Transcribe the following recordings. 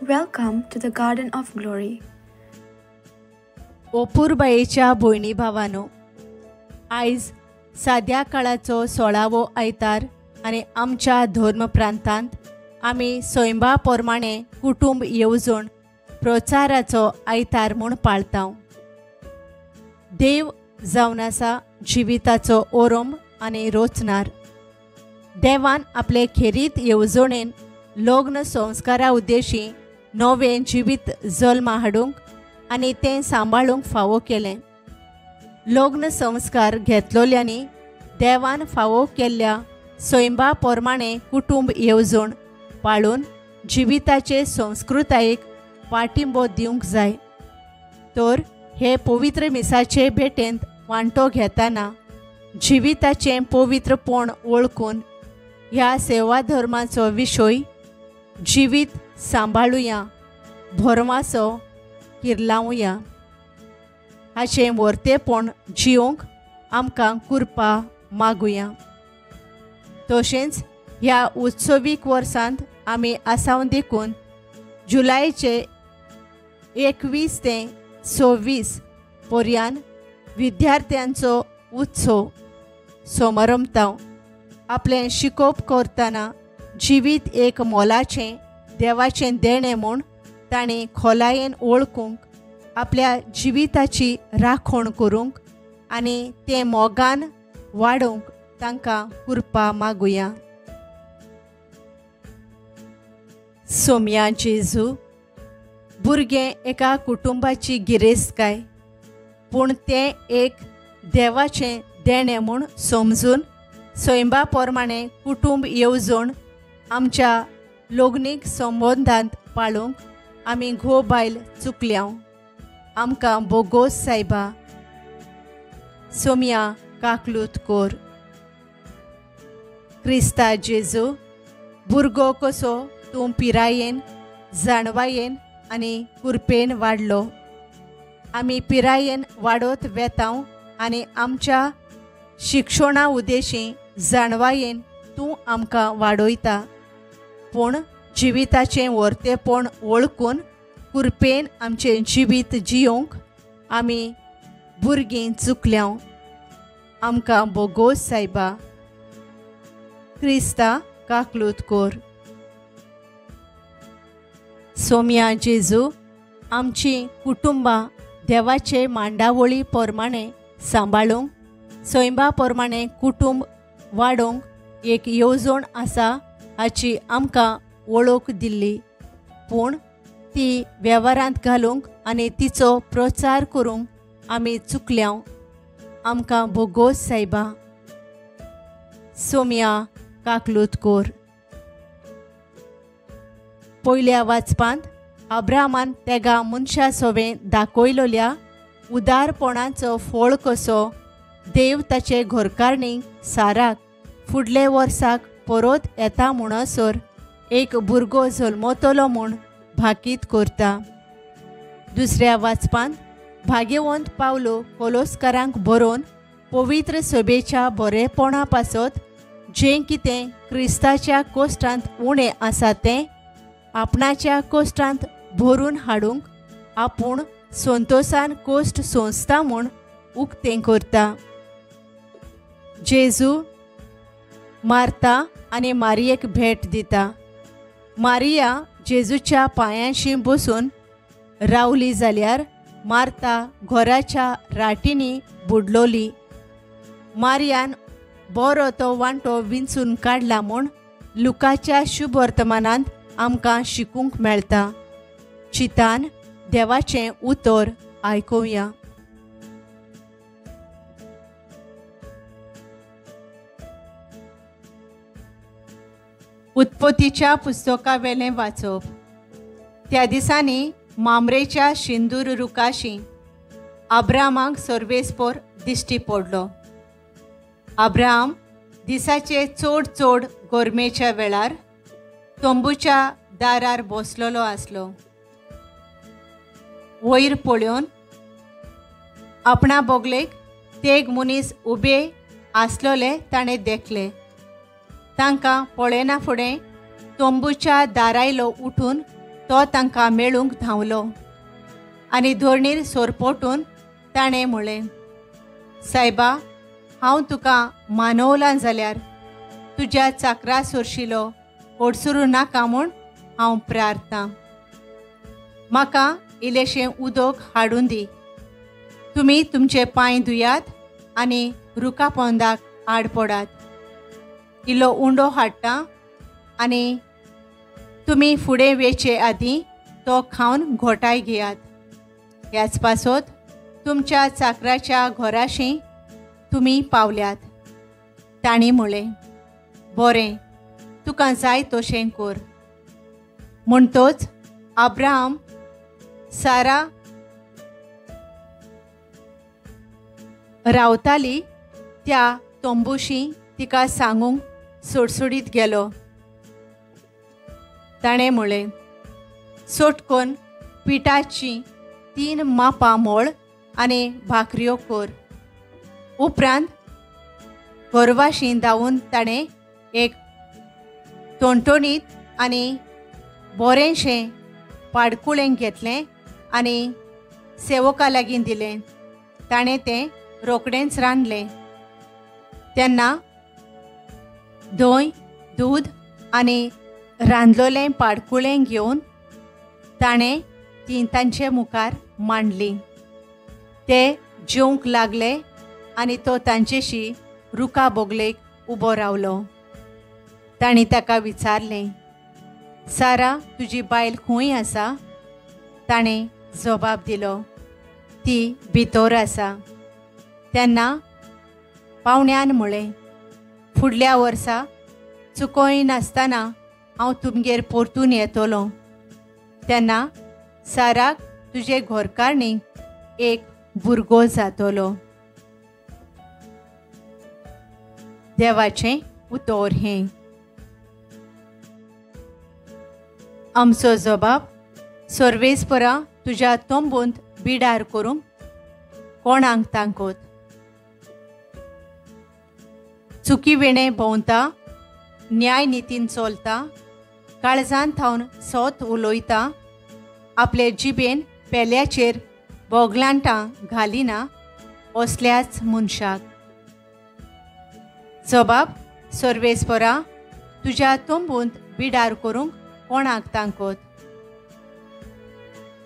Welcome to the Garden of Glory. ओपूरबायेच्या भयणी भावानो, आयज साद्या काळाचो 16वो आयतार आनी आमच्या धर्म प्रांतांत आमी सैमा प्रमाणे कुटुंब येवजण प्रचाराचो आयतार म्हूण पाळता. देव जावन आसा जिविताचो ओरंब आनी रोचणार. देवान आपले खेरीत येवजणेन लग्न संस्कारा उद्देशी नवें जिवीत जल्मा हाडूंक आनी तें सांबाळूंक फावो केलें. लग्न संस्कार घेतलोल्यांनी देवान फावो केल्ल्या सैमा प्रमाणे कुटुंब येवजण पाळून जिविताचे संस्कृतायेक पाठिंबो दिवंक जाय. तर हे पवित्र मिसाचे भेटेंत वांटो घेतना जिविताचें पवित्रपण वळखून ह्या सेवा धर्माचो विशय जिवीत सांबाळुया, भरमासो किर्लावया हाचें वर्तेपण जिवंक आमकां कृपा मागुया. तशेंच ह्या उत्सवीक वर्सांत आमी आसाव देखून जुलायचे 21 ते 26 पर्यान विद्यार्थ्यांचो उत्सव समारंभता. आपलें शिकोवप करतना जिवीत एक मोलाचें देवाचें देणें म्हूण ताणें खोलायेन वळखूंक, आपल्या जिविताची राखण करूंक आनी तें मोगान वाडोवंक तांकां कृपा मागुया. सोम्या जेजू, भुरगें एका कुटुंबाची गिरेस्तकाय, पूण तें एक देवाचें देणें म्हूण समजून सैमा प्रमाणे कुटुंब येवजण आमच्या लग्नीक संबंदांत पाळूंक आमी घोव बायल चुकल्या. आमकां बोगोस सायबा. सोम्या काकलूत कोर. क्रिस्ता जेजू, भुरगो कसो तूं पिरायेन, जाणवायेन आनी कुरपेन वाडलो. आमी पिरायेन वाडत वेताव आनी आमच्या शिक्षणा उद्देशी जाणवायेन तूं आमकां वाडयता, पूण जिविताचें वर्तेपण वळखून कुरपेन आमचें जिवीत जियोंक आमी भुरगीं चुकल्या. आमकां बोगोस सायबा. क्रिस्ता काकलूत कोर. सोम्या जेजू, आमची कुटुंबां देवाचे मांडावळी प्रमाणे सांबाळूंक, सैमा प्रमाणे कुटुंब वाडोवंक एक येवजण आसा हाची आमकां वळख दिल्ली, पूण ती वेव्हारांत घालूंक आनी तिचो प्रचार करूंक आमी चुकल्या. आमकां बोगोस सायबा. सोम्या काकलूत कोर. पयल्या वाचपांत अब्राहमान तेगा मनशा सोवें दाखयलोल्या उदारपणाचो फळ कसो देव ताचे घरकारणीक साराक फुडले वर्साक परत येता म्हणसर एक भुरगो जल्मतलो म्हूण भाकीत करता. दुसऱ्या वाचपांत भाग्यवंत पावलो कोलोस्कारांक बरोवन पवित्र सभेच्या बरेपणा पासत जें कितें क्रिस्ताच्या कोश्टांत उणें आसा तें आपणाच्या कोश्टांत भरून हाडूंक आपूण संतोसान कोश्ट सोंसता म्हूण उक्तें करता. जेजू मार्ता आनी मारियेक भेट दिता. मारिया जेजूच्या पांयांशी बसून रावली जाल्यार मार्ता घराच्या राटींनी बुडलोली. मारियान बरो तो वांटो विंचून काडला म्हूण लुकाच्या शुभवर्तमानांत आमकां शिकूंक मेळटा. चितान देवाचें उतर आयकुया. उत्पत्तीच्या पुस्तकावेलें वाचप. त्या दिसांनी मामरेच्या शिंदूर रुखाशी अब्राहमाक सर्वेस्पोर दिश्टी पडलो. अब्राहम दिसाचे चड चड गरमेच्या वेळार तंबूच्या दारार बसलेलो आसलो. वयर पळोवन आपणा बोगलेक तेग मनीस उबे आसलोले ताणें देखले. तांकां पळयना फुडें तंबूच्या दारायलो उठून तो तांकां मेळूंक धांवलो आनी धोरणीर सोरपोटून ताणें म्हळें, सायबा, हांव तुका मानवलां जाल्यार तुज्या चाकरा सोरशिलो ओडसुरू नाका म्हूण हांव प्रार्थना. म्हाका इल्लेशें उदक हाडून दी. तुमी तुमचे पांय धुयात आनी रुखा पोंदाक आड पडात. इल्लो उंडो हाडटा आनी तुमी फुडें वेचे आदीं तो खावन घोटाय घेयात. ह्याच पासत तुमच्या चाकराच्या घराशी तुमी पावल्यात. तांणी म्हळें, बरें, तुका जाय तशें कर. म्हणटच अब्राहम सारा रावताली त्या तंबूशी तिका सांगूंक सोडसोडीत गेलो. ताणें म्हळें, सोटकोन पिठाची 3 मापां मोळ आनी भाकऱ्यो कर. उपरांत गोरवाशी धांवून ताणें एक टोणटोणीत आनी बरेंशें पाडकुळें घेतलें आनी सेवका लागीं दिलें. ताणें तें रोखडेंच रांदलें. तेन्ना धंय, दूद आनी रांदलोलें पाडकुळें घेवन ताणें तीं तांचे मुखार मांडलीं. ते जेवंक लागले आनी तो तांचेशी रुखा बोगलेक उबो रावलो. तांणी ताका विचारलें, सारा, तुजी बायल खंय आसा? ताणें जबाब दिलो, ती भितर आसा. तेन्ना पावण्यान म्हळें, फुडल्या वर्सा चुकोय नासतना हांव तुमगेर परतून येतलो. तेन्ना साराक तुजे घरकारणीक एक भुरगो जातलो. देवाचें उतर हें. आमचो जबाब सर्वेस्परा तुज्या तंबूंत बिडार करूंक कोणाक तांकोत. चुकी वेणें भोंवता, न्याय नितीन चलता, काळजान थावन सोत उलयता, आपले जिबेन पेल्याचेर बोगलांटां घालिना असल्याच मनशाक. जबाब सर्वेस्परा तुज्या तंबूंत बिडार करूंक कोणाक तांकोत.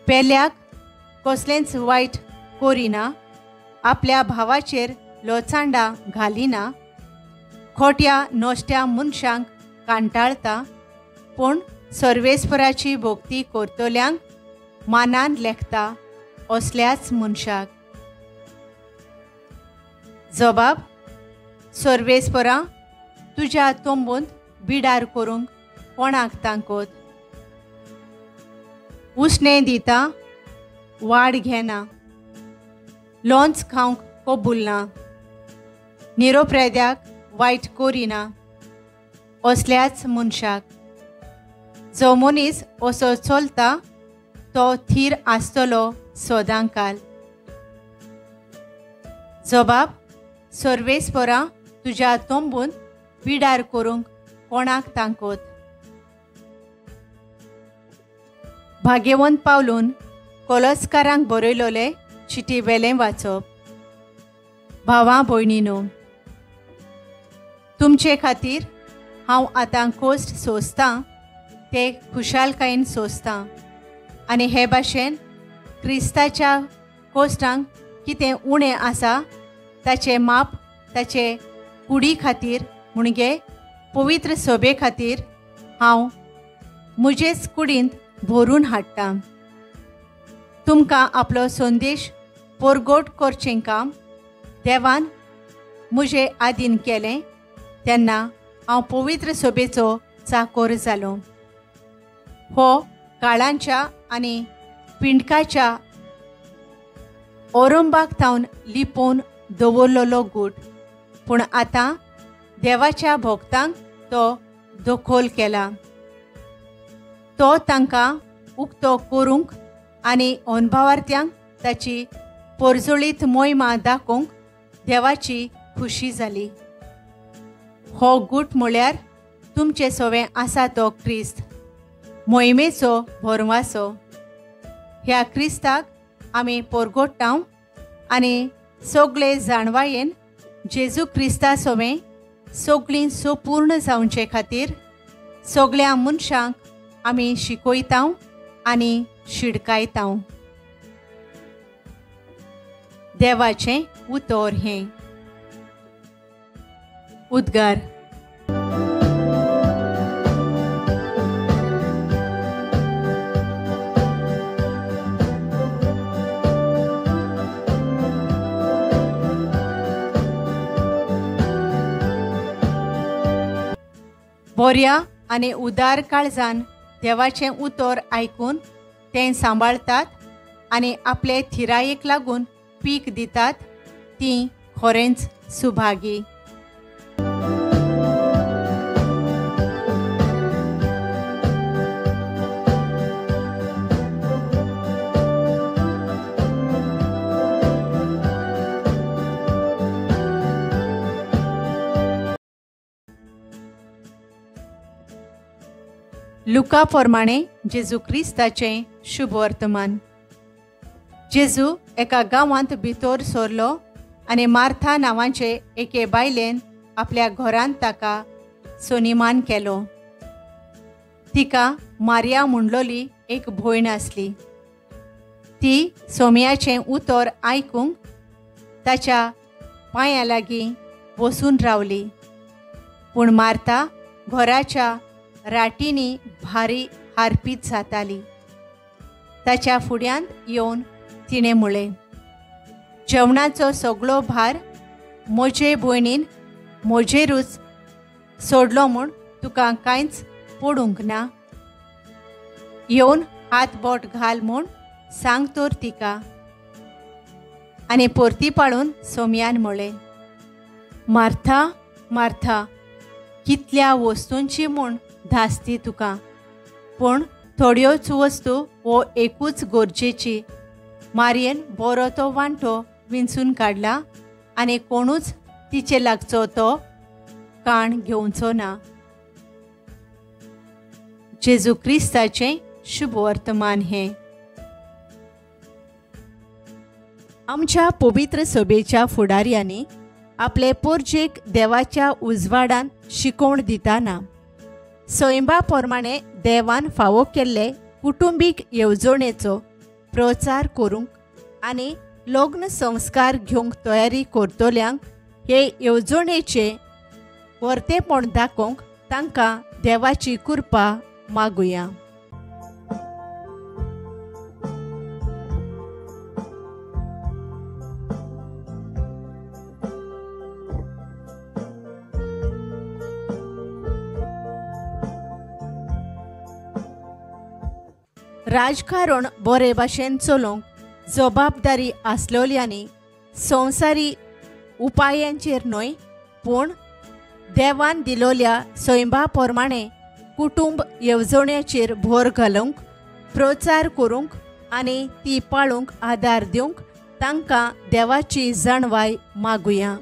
पेल्याक कसलेंच वायट करिना, आपल्या भावाचेर लोचांडां घालिना, खोट्या नश्ट्या मनशांक कांटाळता, पूण सर्वेस्पराची भोक्ती करतल्यांक मानान लेखता असल्याच मनशाक. जबाब सर्वेस्परा तुज्या तंबूंत बिडार करूंक कोणाक तांकोत. उश्णें दिता, वाड घेना, लोंच खावंक कबूल ना, निरोप्रेद्याक वायट करिना असल्याच मनशाक. जो मनीस असो चलता तो थीर आसतलो सदांकाल. जबाब सर्वेस्परा तुज्या तंबूंत बिडार करूंक कोणाक तांकोत. भाग्यवंत पावलून कोलस्कारांक बरयलोले चिटी वेलें वाचप. भावा भयणीनो, तुमचे खातीर हांव आतां कोश्ट सोंसतां ते खुशालकायेन सोंसतां आनी हे भाशेन क्रिस्ताच्या कोश्टांक कितें उणें आसा ताचें माप ताचे कुडी खातीर म्हणजे पवित्र सभे खातीर हांव म्हजेच कुडींत भरून हाडटा. तुमकां आपलो संदेश परगट करचें काम देवान म्हजे आदीन केलें तेन्ना हांव पवित्र सभेचो चाकोर जालो. हो काळांच्या आनी पिंडकाच्या ओरंबाक थावन लिपोवन दवरलेलो गूट, पूण आतां देवाच्या भोक्तांक तो दखल केला. तो तांकां उक्तो करूंक आनी अणभवार्थ्यांक ताची परजळीत मोहिमा दाखोवंक देवाची खुशी जाली. हो गूट म्हळ्यार तुमचे सवें आसा तो क्रिस्त. मोहिमेचो भरवासो. ह्या क्रिस्ताक आमी पोरगोट्टांव आनी सगळे जाणवायेन जेजू क्रिस्ता सोवें सगळीं सोपूर्ण जावचे खातीर सगळ्या मनशांक आमी शिकयतांव आनी शिडकायतांव. देवाचें उतर हें. उद्गार. बऱ्या आनी उदार काळजान देवाचें उतर आयकून तें सांबाळतात आनी आपले थिरायेक लागून पीक दितात तीं खरेंच सुभागी. लुका प्रमाणे जेजू क्रिस्ताचें शुभवर्तमान. जेजू एका गांवांत भितर सरलो आनी मार्था नांवाचे एके बायलेन आपल्या घरांत ताका सोनिमान केलो. तिका मारिया म्हणलोली एक भयण आसली. ती सोम्याचें उतर आयकूंक ताच्या पांयां लागीं बसून रावली. पूण मार्था घराच्या राटींनी भारी हारपीत जाताली. ताच्या फुड्यांत येवन तिणें म्हळें, जेवणाचो सगळो भार म्हजे भयणीन म्हजेरूच सोडलो म्हूण तुका कांयच पडूंक ना. येवन हात बोट घाल म्हूण सांग तर तिका. आनी परती पाळून सोम्यान म्हळें, मार्था मार्था, कितल्या वस्तूंची म्हूण धास्ती तुका, पूण थोड्योच वस्तू हो एकूच गरजेची. मारयेन बरो तो वांटो विंचून काडला आनी कोणूच तिचे लागचो तो काण घेवचो ना. जेजू क्रिस्ताचें शुभवर्तमान हें. आमच्या पवित्र सभेच्या फुडाऱ्यांनी आपले पोरजेक देवाच्या उजवाडान शिकोवण दिताना सैंबा प्रमाणे देवान फावो केल्ले कुटुंबीक येवजणेचो प्रचार करूंक आनी लग्न संस्कार घेवंक तयारी करतल्यांक हे येवजणेचें वर्तेपण दाखोवंक तांकां देवाची कृपा मागुया. राजकारण बरे भाशेन चलोवंक जबाबदारी आसलोल्यांनी संवसारी उपायांचेर न्हय पूण देवान दिलोल्या सैंबा प्रमाणे कुटुंब येवजण्याचेर भर घालूंक, प्रचार करूंक आनी ती पाळूंक आदार दिवंक तांकां देवाची जाणवाय मागुया.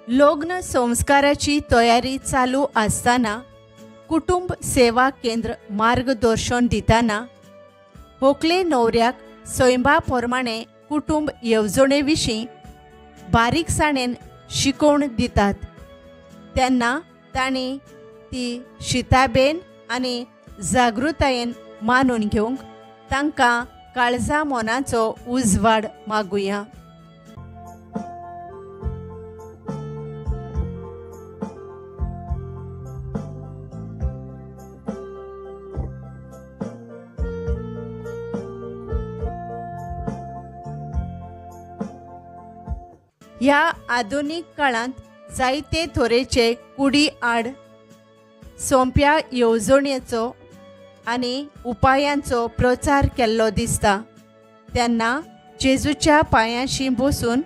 लग्न संस्काराची तयारी चालू आसतना कुटुंब सेवा केंद्र मार्गदर्शन दितना होकले न्हवऱ्याक सैंबा प्रमाणे कुटुंब येवजणे विशीं बारीकसाणेन शिकोवण दितात तेन्ना तांणी ती शिताबेन आनी जागृतायेन मानून घेवंक तांकां काळजा मनाचो उजवाड मागुया. ह्या आधुनीक काळांत जायते तरेचे कुडी आड सोंप्या येवजणेचो आनी उपायांचो प्रचार केल्लो दिसता तेन्ना जेजूच्या पांयांशी बसून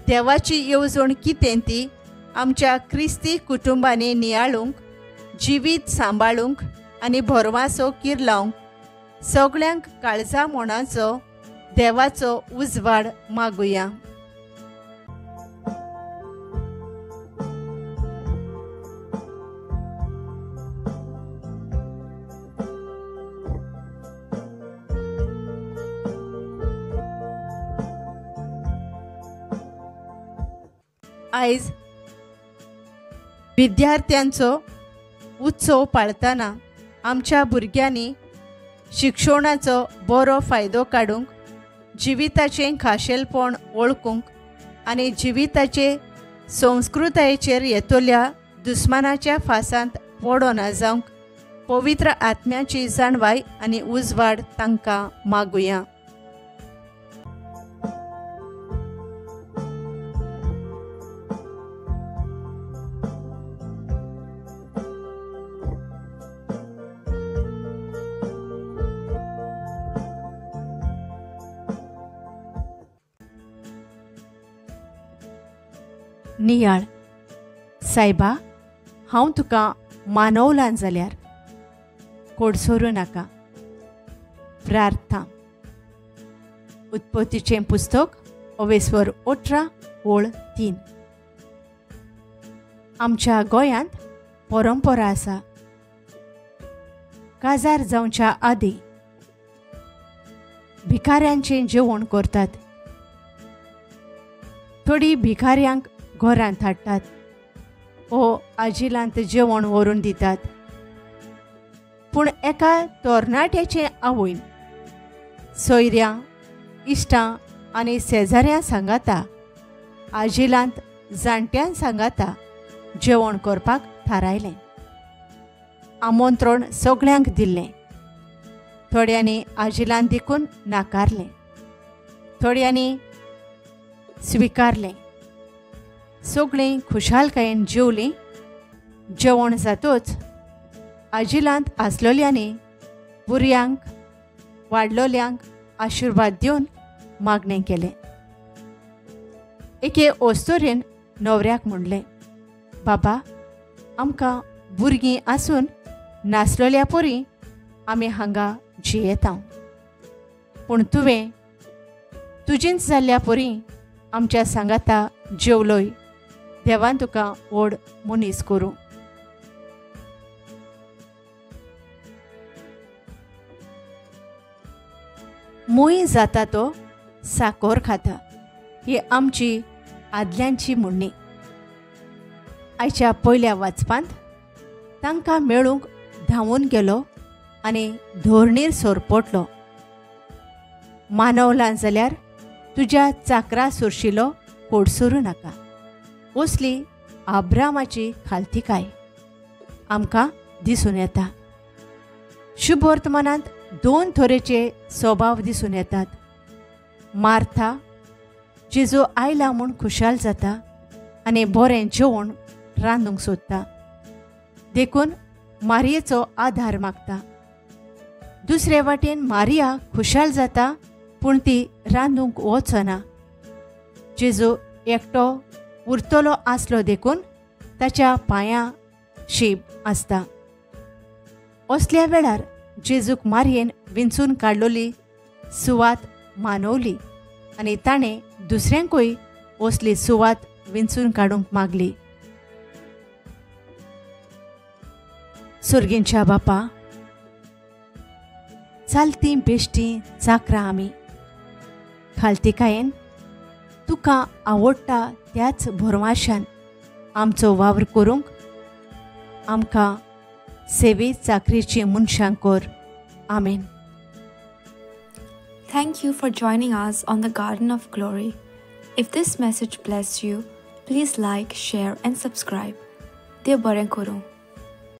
देवाची येवजण कितें ती आमच्या क्रिस्ती कुटुंबांनी नियाळूंक, जिवीत सांबाळूंक आनी भरवासो किरलावंक सगळ्यांक काळजा मोणाचो देवाचो उजवाड मागुया. आयज विद्यार्थ्यांचो उत्सव पाळतना आमच्या भुरग्यांनी शिक्षणाचो बरो फायदो काडूंक, जिविताचें खाशेलपण वळखूंक आनी जिविताचे संस्कृतायेचेर येतल्या दुस्मानाच्या फासांत पडना जावंक पवित्र आत्म्याची जाणवाय आनी उजवाड तांकां मागुया. नियाळ. सायबा, हांव तुका मानवलां जाल्यार कोडसोरूं नाका. प्रार्थना. उत्पत्तीचें पुस्तक अवेस्वर 18 ओळ 3. आमच्या गोंयांत परंपरा आसा, काजार जावच्या आदीं भिकाऱ्यांचें जेवण करतात. थोडीं भिकाऱ्यांक घरांत हाडटात ओ आजिलांत जेवण व्हरून दितात. पूण एका तरणाट्याचे आवयन सोयऱ्यां, इश्टां आनी शेजाऱ्यां सांगाता आजिलांत जाणट्यां सांगाता जेवण करपाक थारायलें. आमंत्रण सगळ्यांक दिल्लें. थोड्यांनी आजिलांत देखून नाकारलें, थोड्यांनी स्विकारलें. सगळीं खुशालकायेन जेवलीं. जेवण जातोच आजिलांत आसलोल्यांनी भुरग्यांक वाडलोल्यांक आशिर्वाद दिवन मागणें केलें. एके अस्तुरेन न्हवऱ्याक म्हणलें, बाबा, आमकां भुरगीं आसून नासलोल्या परी आमी हांगा जियेता, पूण तुवें तुजींच जाल्ल्या परी आमच्या सांगाता जेवलोय. देवान तुका व्हड मनीस करूं. मूय जाता तो साकोर खाता, ही आमची आदल्यांची म्हणणी. आयच्या पयल्या वाचपांत तांकां मेळूंक धांवून गेलो आनी धोरणीर सोरपटलो. मानवलां जाल्यार तुज्या चाकरा सुरशिलो कोडसोरूं नाका, असली आब्रामाची खालतिकाय आमकां दिसून येता. शुभवर्तमानांत दोन थोरेचे स्वभाव दिसून येतात. मार्था जेजू आयला म्हूण खुशाल जाता आनी बरें जेवण रांदूंक सोदता, देखून मारयेचो आधार मागता. दुसरे वाटेन मारिया खुशाल जाता, पूण ती रांदूंक वचना. जेजू एकटो उरतलो आसलो देखून ताच्या पांयां शीब आसता. असल्या वेळार जेजूक मारयेन विंचून काडलोली सुवात मानवली आनी ताणें दुसऱ्यांकूय असली सुवात विंचून काडूंक मागली. सुर्गींच्या बापा, चालती बेश्टी चाकरां आमी खालतिकायेन तुका आवडटा त्याच भरवाशान आमचो वावर करूंक आमकां सेवे चाकरीची मनशां कर. आमेन. Thank you for joining us on the Garden of Glory. If this message blessed you, please like, share and subscribe. देव बरें करूं.